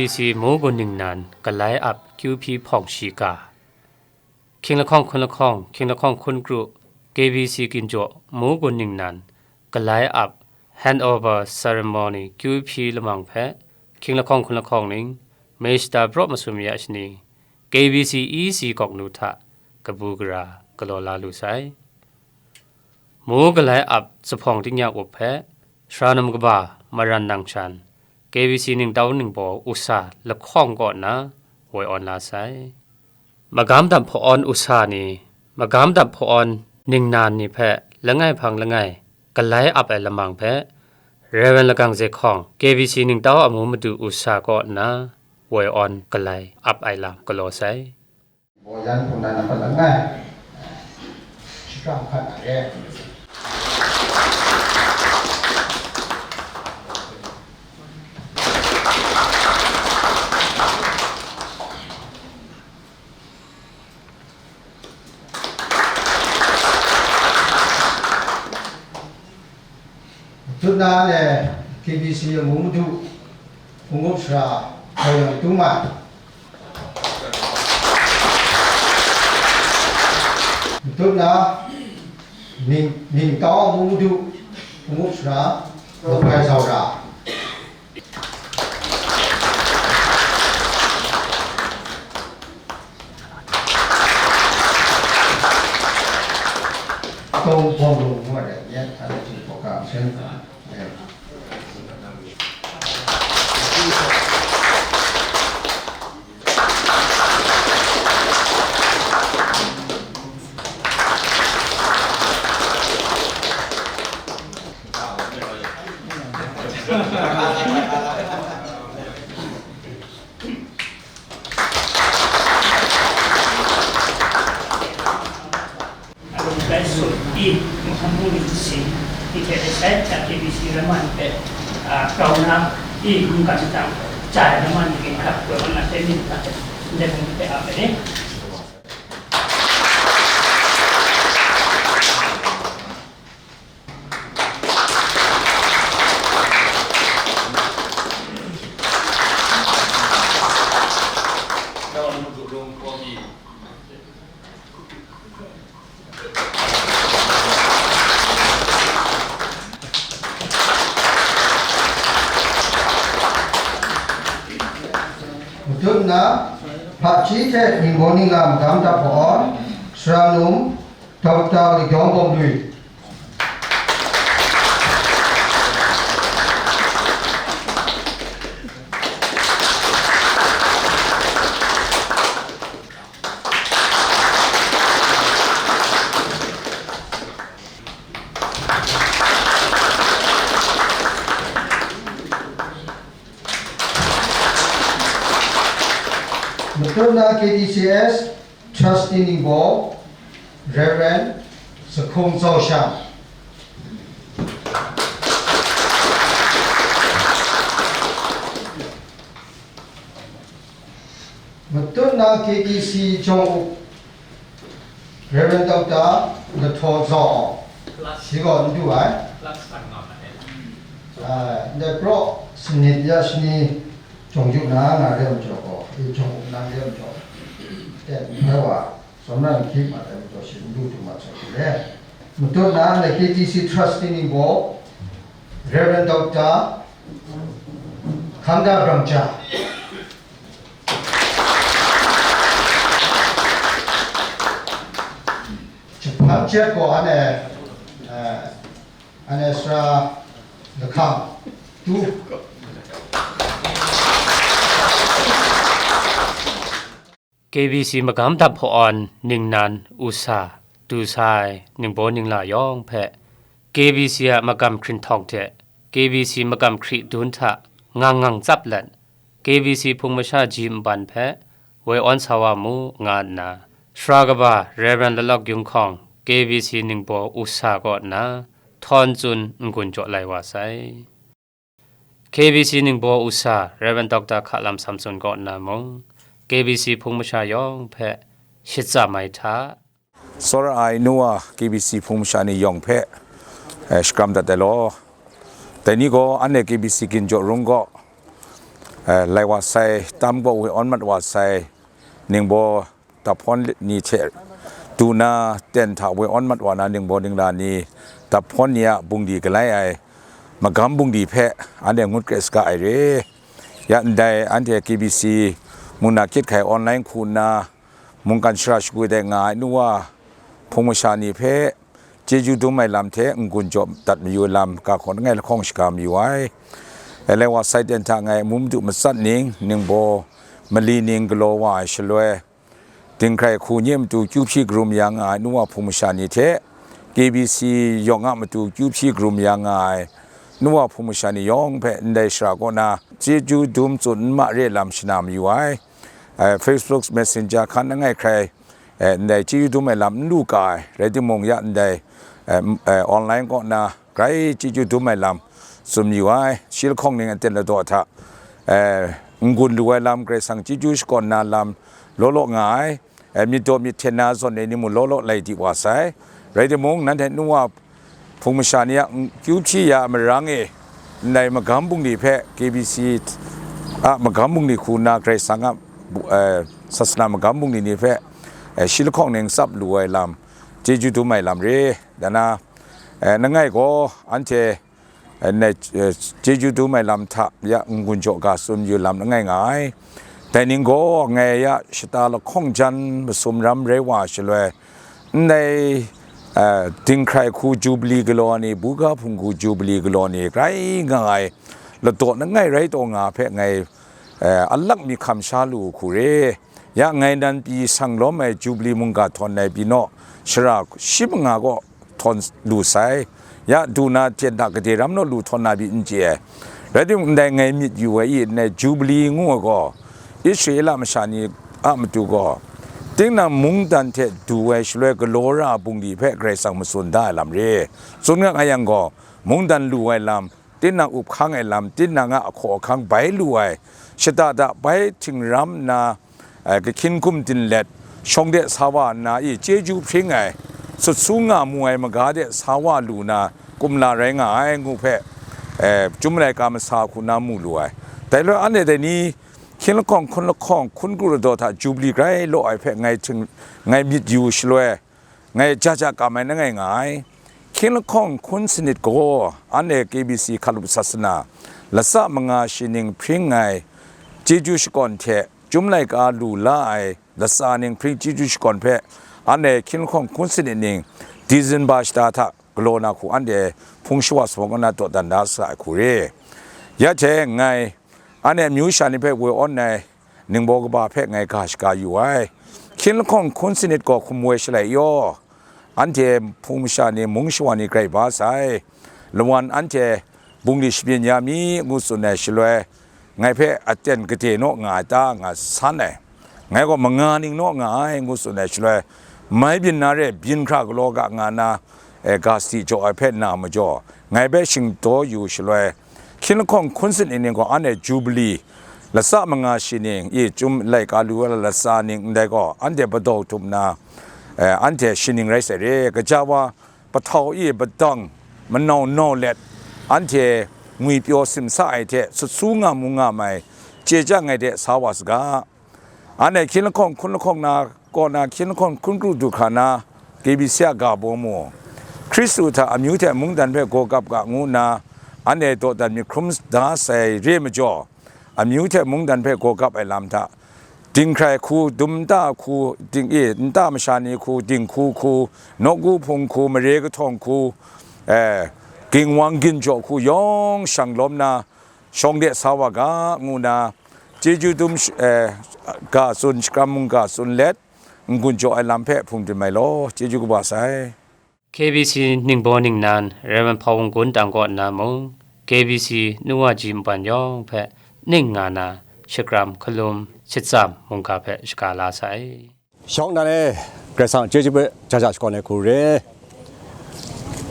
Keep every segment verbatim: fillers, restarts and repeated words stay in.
B C Mogun Ningnan Galai Ap Kyu Hpyi Hpawng Shiga. Hkying lahkawng hkun lahkawng, hkying lahkawng hkun kru, K B C Ginjaw Mogun Ningnan Galai Ap Handover Ceremony Kyu Hpyi Lamang hpe, hkying lahkawng hkun lahkawng ning, May shata praw masum ya shani, K B C E C kawk nu hta kabu gara galaw la lu sai. Mu Galai Ap Zuphpawng Tingya Up hpe, Sara Num Kaba Maran Nangshan, K B C Ningtau Ningbaw Usa lahkawng kaw nna woi awn la sai. Magam dap hpaw-awn usa ni, magam dap hpaw-awn ningnan ni hpe langai hpang langai galai ap ai lamang hpe, Rev. Lagang Zehkawng, K B C Ningtau Amu Madu Usa kaw nna woi awn galai ap ai lam galaw sai. Baw yan hpung nan apat langai, shakram hkat na re. Dut na le K B C Amu Madu Hpung Up Sara Hkoi Yang Tung Mai. Dut na Ning, Ningtau Amu Madu Hpung Up Sara Lahpai Zaura. Kong bawng lung ngu ai rai, yan hta na ting hpaw ka, nsen hta, eh. Alung bai sut i, Muhkan Bungli Nsi, i hte e sai, K B C Raman hpe, a, grau na, i, mungkan shadang, jai Raman ni ginhkrap, grau na, teng ni hta, ndai hpung hpe a ai ni. Matut nna, hpaji hte ningbaw ningla magam dap hpawn, Sara Num, Doctor Lagyawng Bawm Lui. Matut nna K T C S Trustee ningbaw, Reverend Zakhung Zau Shang. Matut nna K T C jawng up, Reverend Doctor Lathaw Zau Awng, shi gaw n du ai. Ai, ndai praw sanit ya shani jawng yu na, na re ai majaw gaw, e jawng up na re ai majaw, ten n hpai wa, Tsawm na nhkyip mat ai majaw shi n du du mat sai hte le. Matut na, ndai K T C Trustee ningbaw, Reverend Doctor Hkangda Brangja. Jahpan jet gaw anhte, eh, anhte sara lahkang tu. K B C magam dap hpawn ningnan usa du sa ai ningbaw ningla yawng hpe, K B C a magam hkrinhtawng hte K B C magam hkri dun hta ngang ngang tsap let, K B C hpung masha ji nban hpe woi awn sa wa mu, nga nna, Sara kaba Reverend Lalawk Yung Hkawng, K B C ningbaw usa kaw nna htawn tsun n-gun jaw lai wa sai. K B C ningbaw usa Reverend Doctor Hkalam Samson kaw nna mung, K B C hpung masha yawng hpe shut tsap mai hta. Tsawra ai nu wa K B C hpung masha ni yawng hpe, eh, shakram dat ai law. Dai ni gaw anhte K B C Ginjaw Rung kaw, eh, lai wa sai, tam gaw woi awn mat wa sai, ningbaw dap hpawn ni hte du na ten hta woi awn mat wa na ningbaw ningla ni, dap hpawn ni a bungli galai ai magam bungli hpe anhte ngut kre saga ai re. Ya ndai anhte K B C mung na kyit hkai online hku nna mungkan shara shagu de nga ai nu wa hpung masha ni hpe chyeju dum ai lam hte n-gun jaw dat mayu ai lam ga hkawn langai lahkawng shaga mayu ai. Alai wa sai ten hta ngai amu madu matsat ning, ningbaw mali ning galaw wa ai shaloi, dinghkrai hku nye matu kyu hpyi karum ya nga ai nu wa hpung masha ni hte, K B C yawng a matu kyu hpyi karum ya nga ai nu wa hpung masha ni yawng hpe ndai shara kaw na chyeju dum tsun n ma re lam shana mayu ai. Eh, Facebook Messenger hkan langai hkrai, eh, ndai chyeju dum ai lam n lu ga ai, rai timung ya ndai, eh, m-, eh, online kaw na grai chyeju dum ai lam tsun mayu ai. Shi lahkawng ning aten ladaw hta, eh, n-gun lu ai lam, Karai Kasang chyeju shakawn na lam law law nga ai, eh, myit daw myit hten na zawn e ni mung law law lai di wa sai. Rai timung, nanhte nu wa hpung masha ni a n-, kyu hpyi ya ai marang e, ndai magam bungli hpe K B C a magam bungli hku nna Karai Kasang a bu-, eh, sasana magam bungli ni hpe, eh, shi lahkawng ning tsap lu ai lam, chyeju dum ai lam re. Dan na, eh, langai gaw anhte, eh, ndai, eh, chyeju dum ai lam hta ya n-gun jaw ga tsun yu lam langai nga ai. Dai ning gaw ngai ya shata lahkawng jan masum ram rai wa shaloi, ndai, eh, dinghkrai hku jubili galaw ni, buga hpung hku jubili galaw ni, grai nga ai ladaw langai rai taw nga hpe ngai, eh, alak mi hkam sha lu hku re. Ya ngai nan pyi sang lawm ai jubili mungga htawn ai pyi naw, shara shi manga gaw htawn lu sai. Ya du na hte na gade ram naw lu htawn na pyi n chye ai. Rai timung, ndai ngai myit yu ai i, ndai jubili ngu ai gaw, Israela masha ni a matu gaw, tinang mungdan hte du ai shaloi galaw ra ai bungli hpe Karai Kasang matsun da ai lam re. Tsun nga nga yang gaw, mungdan lu ai lam, tinang up hkang ai lam, tinang a ahkaw ahkang bai lu ai, shata hta bai htingram nna, eh, kahkyin hkum din let, shawng de sa wa nna i chyeju hpring ai, sut su nga mu ai maga de sa wa lu na, kumla rai nga ai ngu hpe, eh, Chyum laika masa hku na mu lu ai. Dai loi anhte dai ni, hkying lahkawng, hkun lahkawng, hkun kru ladaw hta jubili grai law ai hpe ngai hting, ngai myit yu shaloi, ngai ja ja kam ai langai nga ai. Hkying lahkawng hkun sanit gaw, anhte K B C hkalup sasana, latsa manga shi ning hpring ai chyeju shakawn hte, Chyum laika lu la ai latsa ning hpring chyeju shakawn hpe, anhte hkying lahkawng hkun sanit ning, December shata hta galaw na hku anhte hpung shawa sa hpawng na dawdan da sa ai hku re. Ya hte ngai, anhte amyu sha ni hpe woi awn ai ningbaw kaba hpe ngai ga shaga yu ai. Hkying lahkawng hkun sanit gaw hkum woi shalai yaw, anhte hpung masha ni, mung shawa ni grai ba sai. Lawan anhte bungli shabyin ya mi, ngu tsun ai shaloi, ngai hpe aten gade naw nga ai ta, nga san ai. Ngai gaw manga ning naw nga ai, ngu tsun ai shaloi, mai byin na re, byin hkra galaw ga nga na, eh, ga sadi jaw ai hpe na majaw, ngai hpe shingdaw yu shaloi, hkying lahkawng hkun sanit ning gaw anhte jubili, latsa manga shi ning i Chyum laika lu ai latsa ning ndai gaw, anhte padau htum na, eh, anhte shi ning rai sai re. Gaja wa, pahtau i padang manau nau let, anhte ngwipyaw simsa ai hte sut su nga mu nga mai, chye chyang ai de sa wa saga. Anhte hkying lahkawng hkun lahkawng na, kaw na hkying lahkawng hkun kru du hkra na, K B C a ga baw mu, Hkristu hta amyu hte mungdan hpe gaw kap ga ngu nna, anhte dawdan myit hkrum da sai re majaw, amyu hte mungdan hpe gaw kap ai lam hta, dinghkrai hku, dum nta hku, ding, e, nta masha ni hku, dinghku hku, nawku hpung hku, mare kahtawng hku, eh, ginwang ginjaw hku yawng shang lawm na, shawng de sa wa ga, ngu na, chyeju dum sh-, eh, ga tsun, shakram mungga tsun let, n-gun jaw ai lam hpe hpung dim ai law, chyeju kaba sai. K B C ningbaw ningnan, Rev. Hpawung Gun Tang kaw nna mung, K B C nu wa ji npan yawng hpe ning nga na, shakram, hkalum, shitsam, mungga hpe shaga la sai. Shawng nan e, Karai Kasang chyeju hpe jaja shakawn ai hku re.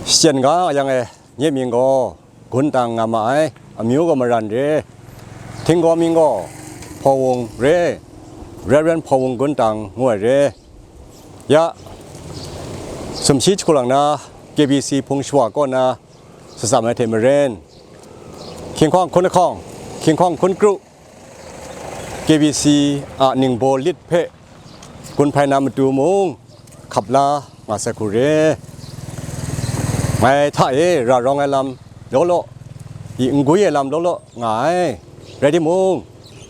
Shachyen ga yang e, nye mying gaw Gun Tang nga ma ai, amyu gaw Maran re, htinggaw mying gaw Hpawung re, Rev. Hpawung Gun Tang ngu ai re. Ya, sumshi jahku lang na, K B C hpung shawa kaw na, shatsam ai hte maren, hkying hkawng hkun lahkawng, hkying hkawng hkun kru, K B C a ningbaw lit hpe gun hpai na matu mung hkap la nga sai hku re. Ngai hta e ra rawng ai lam law law, i n gwi ai lam law law nga ai. Rai timung,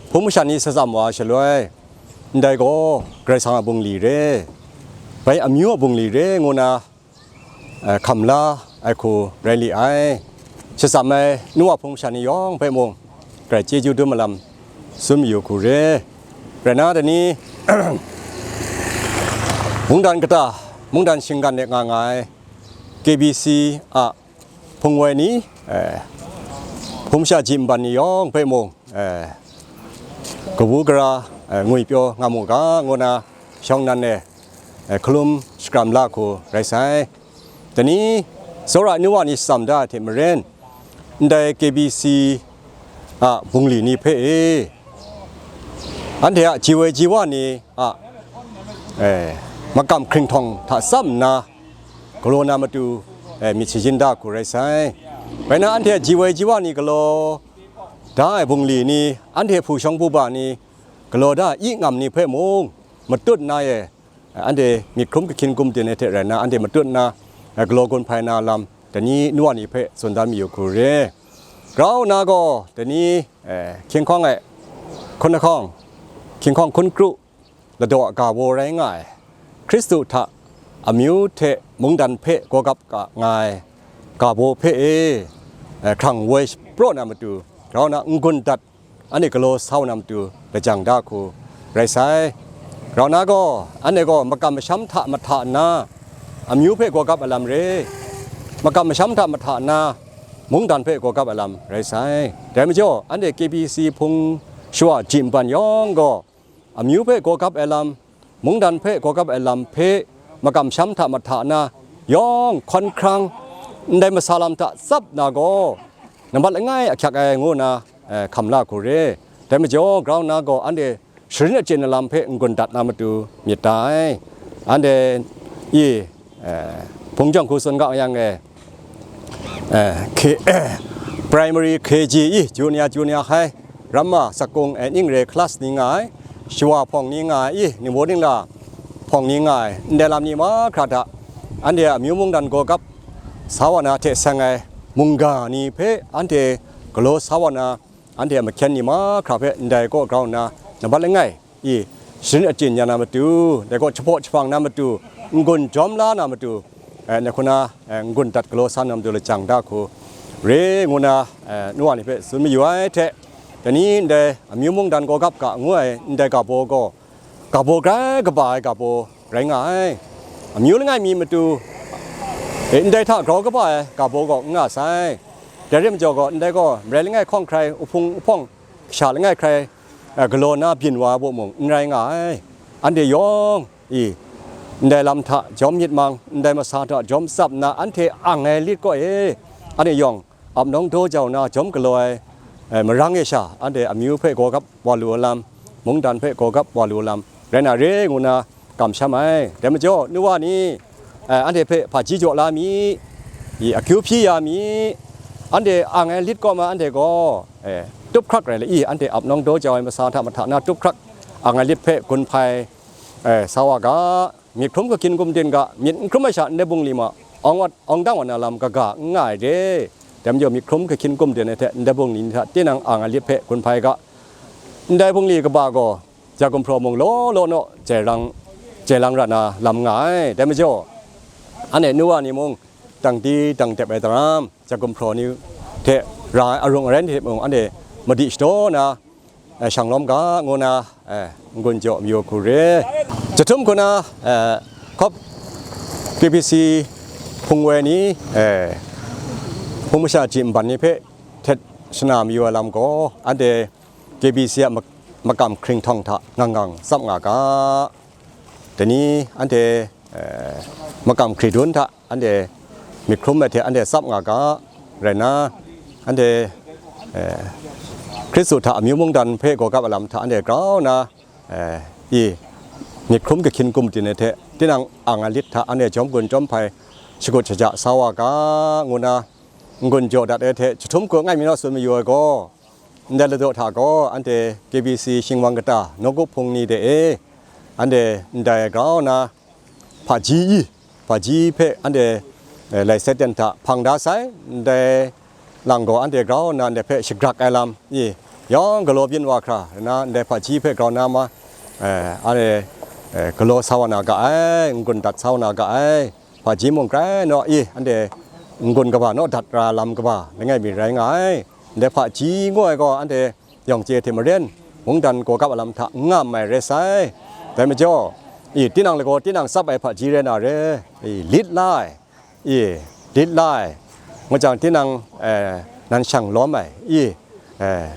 hpung masha ni satsam wa ai shaloi, ndai gaw Karai Kasang a bungli re, bai amyu a bungli re ngu na, eh, hkam la ai hku rai li ai. Shatsam ai nu wa hpung masha ni yawng hpe mung, Karai chyeju dum ai lam tsun mayu hku re. Rai na, dai ni, mungdan kata, mungdan shinggan de nga nga ai K B C a hpung woi ni, eh, hpung masha ji nban ni yawng hpe mung, eh, kabu gara, eh, ngwi pyaw nga mu ga, ngu na shawng nan e, eh, hkalum shakram la hku rai sai. Dai ni, tsawra ai nu wa ni shatsam da ai hte maren, ndai K B C a bungli ni hpe e, anhte a ji woi ji wa ni a, eh, makam hkringhtawng hta tsap nna, galaw na matu, eh, myit shayin da hku rai sai. Rai na, anhte a ji woi ji wa ni galaw da ai bungli ni, anhte hpu shawng hpu ba ni, galaw da ai i ngam ni hpe mung matut na e, anhte myit hkrum kahkyin gumden ai hte rai nna, anhte matut nna, eh, galaw gun hpai na lam, dai ni nu wa ni hpe tsun dan mayu hku re. Grau nna gaw, dai ni, eh, hkying hkawng e, hkun lahkawng, hkying hkawng hkun kru, ladaw a ga baw rai nga ai, Hkristu hta amyu hte mungdan hpe gawgap ga nga ai ga baw hpe e, eh, hkrang woi shapraw na matu, grau nna n-gun dat, anhte galaw sa wa na matu lajang da hku rai sai. Grau nna gaw, anhte gaw makam masham hta mahta nna, amyu hpe gawgap ai lam re, makam masham hta mahta nna, mungdan hpe gawgap ai lam rai sai. Dai majaw, anhte K B C hpung shawa ji nban yawng gaw, amyu hpe gawgap ai lam, mungdan hpe gawgap ai lam hpe makam masham hta mahta nna yawng hkawn hkrang, ndai masa lam hta tsap na gaw, nambat langai ahkyak ai ngu nna, eh, hkam la hku re. Dai majaw, grau nna gaw anhte sharin achyin ai lam hpe n-gun dat na matu myit da ai. Anhte i, eh, hpung jawng hku tsun ga yang e, eh, K-, primary, K G i, junior, junior high, ramma, sakung, eh, ning re class ni nga ai, shawa hpawng ni nga ai, i, ningbaw ningla hpawng ni nga ai, ndai lam ni mahkra hta, anhte a amyu mungdan gawgap sa wa na hte seng ai mungga ni hpe anhte galaw sa wa na, anhte a mahkyen ni mahkra hpe ndai kaw grau nna, nambat langai i, sharin achyin ya na matu, dai gaw jahpaw jahpang na matu, n-gun jawm la na matu, eh, na hku na, eh, n-gun dat galaw sa na matu lajang da hku re ngu na, eh, nu wa ni hpe tsun mayu ai hte, dai ni ndai amyu mungdan gawgap ga ngu ai ndai ga baw gaw, ga baw grai kaba ai ga baw rai nga ai. Amyu langai mi matu, e, ndai hta grau kaba ai ga baw gaw n nga sai. Dai rai majaw gaw, ndai gaw marai langai hkawng hkrai, uhpung uhpawng kasha langai hkrai, e, galaw na byin wa ai baw mung n rai nga ai. Anhte yawng i, ndai lam hta jawm myit mang, ndai masa hta jawm tsap nna, anhte ang ai lit kaw e, anhte yawng ap nawng daw jau na jawm galaw ai, e, marang e sha, anhte amyu hpe gawgap wa lu ai lam, mungdan hpe gawgap wa lu ai lam, rai na re ngu na kamsham ai. Dai majaw, nu wa ni, e, anhte hpe hpaji jaw la mi, i akyu hpyi ya mi, anhte ang ai lit kaw ma anhte gaw, e, tup hkrak rai le i, anhte ap nawng daw jau ai masa hta mahta na tup hkrak ang ai lit hpe gun hpai, e, sa wa ga. Myit hkrum kahkyin gumden ga, myit n hkrum ai sha ndai bungli ma, awng wat, awng dang wa na lam kaga n nga ai re. Dai majaw myit hkrum kahkyin gumden ai hte ndai bungli ni hta tinang ang ai lit hpe gun hpai ga. Ndai bungli kaba gaw, ja gumhpraw mung law law naw jai lang, jai lang ra na lam nga ai. Dai majaw, anhte nu wa ni mung, dang di dang dep ai daram, ja gumhpraw ni hte ra ai arung aran hte mung, anhte madi shadaw na, eh, shang lawm ga, ngu na, eh, n-gun jaw mayu hku re. Jahtum hku na, eh, hkawp K B C hpung woi ni, eh, hpung masha ji nban ni hpe htet shana mayu ai lam gaw, anhte K B C a mak-, makam hkringhtawng hta ngang ngang tsap nga ga. Dai ni anhte, eh, makam hkridun hta anhte myit hkrum ai hte anhte tsap nga ga, rai nna, anhte, eh, Hkristu hta amyu mungdan hpe gawgap ai lam hta anhte grau nna, eh, i myit hkrum kahkyin gumden ai hte, tinang ang ai lit hta anhte jawm gun jawm hpai shagut shaja sa wa ga, ngu nna n-gun jaw dat ai hte, jahtum hku ngai mi naw tsun mayu ai gaw, ndai ladaw hta gaw anhte K B C Shingwang kata nawku hpung ni de e, anhte ndai grau nna hpaji i, hpaji hpe anhte, eh, lai sat ten hta hpang da sai, ndai lang gaw anhte grau nna ndai hpe shagrak ai lam i, yawng galaw byin wa hkra na ndai hpaji hpe grau na ma, eh, anhte, eh, galaw sa wa na ga ai, n-gun dat sa wa na ga ai, hpaji mung grai naw i, anhte n-gun kaba naw dat ra lam kaba langai mi rai nga ai. Ndai hpaji ngu ai gaw anhte yawng chye hte maren, mungdan gaw kap a lam hta n ngam ai rai sai. Dai majaw, i, tinang lagaw tinang tsap ai hpaji rai na re, i, lit la ai, i, lit la ai, ngu jang tinang, eh, nan shang lawm ai, i, eh,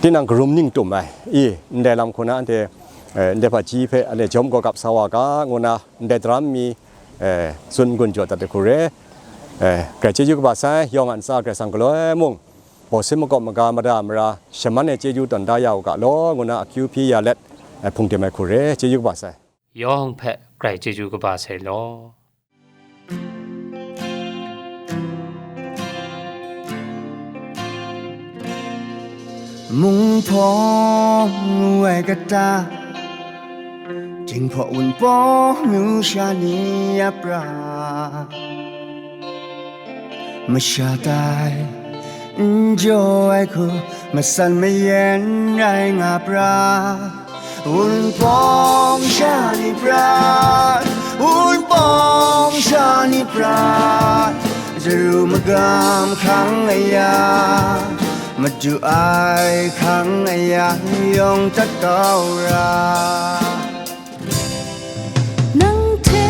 tinang karum ning tum ai, i, ndai lam hku na anhte, eh, ndai hpaji hpe anhte jawm gaw kap sa wa ga, ngu na ndai daram mi, eh, tsun n-gun jaw dat ai hku re, eh, grai chyeju kaba sai, yawng a ntsa Karai Kasang galoi mung, bawsin makawp maga mada mara shaman ai chyeju tawn da ya u ga law, ngu na akyu hpyi ya let, eh, hpung dim ai hku re, chyeju kaba sai. Yawng hpe grai chyeju kaba sai law. Mung hpawng ngu ai kata, Jinghpaw Wunpawng myu sha ni a pra, masha tai n jaw ai hku, matsan mayan rai nga pra. Wunpawng sha ni prat, Wunpawng sha ni prat, Jeru magam hkrang aya, Madu ai hkrang aya yawng tat kau ra. Nang hte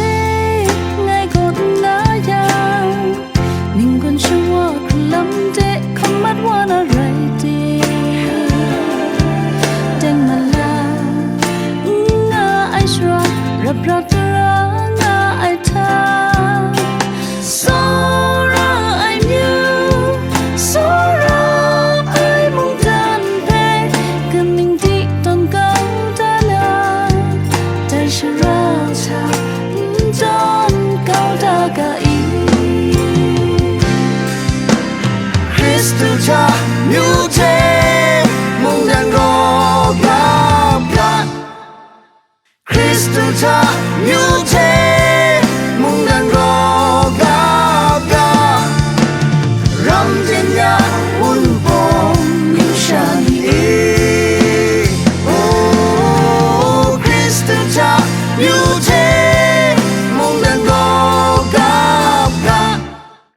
ngai gaw nna yang, ninggun shawa hkrun lam de hkamat wa na rai de? Teng mala n nga ai shara, rap rap tara nga ai hta, tsawra ai myu, tsawra ai mungdan hpe kaning di tawn kau da na, dai shara hta n tawn kau da ga i? Hkristu hta myu hte mungdan gaw grau prat, Hkristu hta myu hte